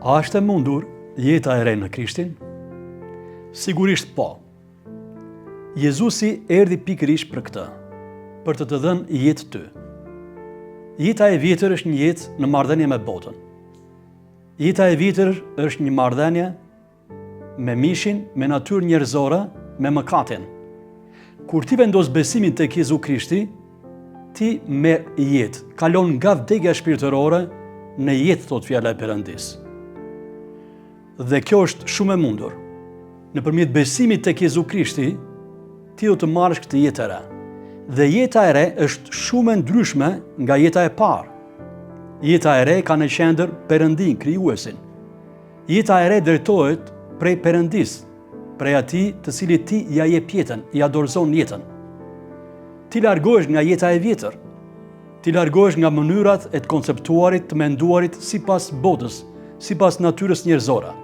A është e mundur jeta e re në Krishtin? Sigurisht po. Jezusi erdhi pikërisht për këtë, për të të dhënë jetë ty. Jeta e vjetër është një jetë në marrëdhënie me botën. Jeta e vjetër është një marrëdhënie me mishin, me natyrë njerëzore, me mëkatin. Kur ti vendos besimin tek Jezu Krishti, ti merr jetë, kalon nga vdekja shpirtërore në jetë, thotë fjala e Perëndisë. Dhe kjo është shumë e mundur. Nëpërmjet besimit tek Jezu Krishti, ti do të marrësh këtë jetë të re. Dhe jeta e re është shumë e ndryshme nga jeta e parë. Jeta e re ka në qendër Perëndinë, krijuesin. Jeta e re drejtohet prej Perëndisë, prej atij të cilit ti ia jep jetën, ia dorëzon jetën. Ti largohesh nga jeta e vjetër. Ti largohesh nga mënyrat e të konceptuarit, të menduarit sipas botës, sipas natyrës njerëzore.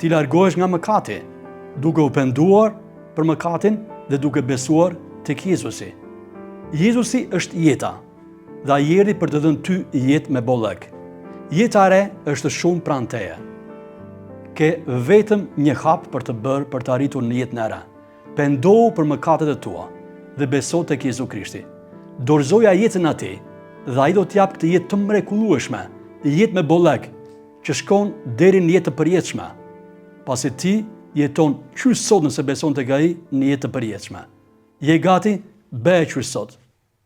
Ti largohesh nga mëkati, duke u penduar për mëkatin dhe duke besuar tek Jezusi. Jezusi është jeta. Dhe ai erdhi për të dhënë ty jetë me bollëk. Jeta e re është shumë pranë teje. Ke vetëm një hap për të bërë për të arritur në jetën e re. Pendohu për mëkatet e tua dhe beso tek Jezu Krishti. Dorëzoja jetën atij dhe ai do të japë këtë jetë të mrekullueshme, jetë me bollëk, që shkon deri në jetë të përjetshme. Pasi ti jeton qysh sot nëse beson tek ai në jetë të përjetshme. Je gati? Bëje qysh sot.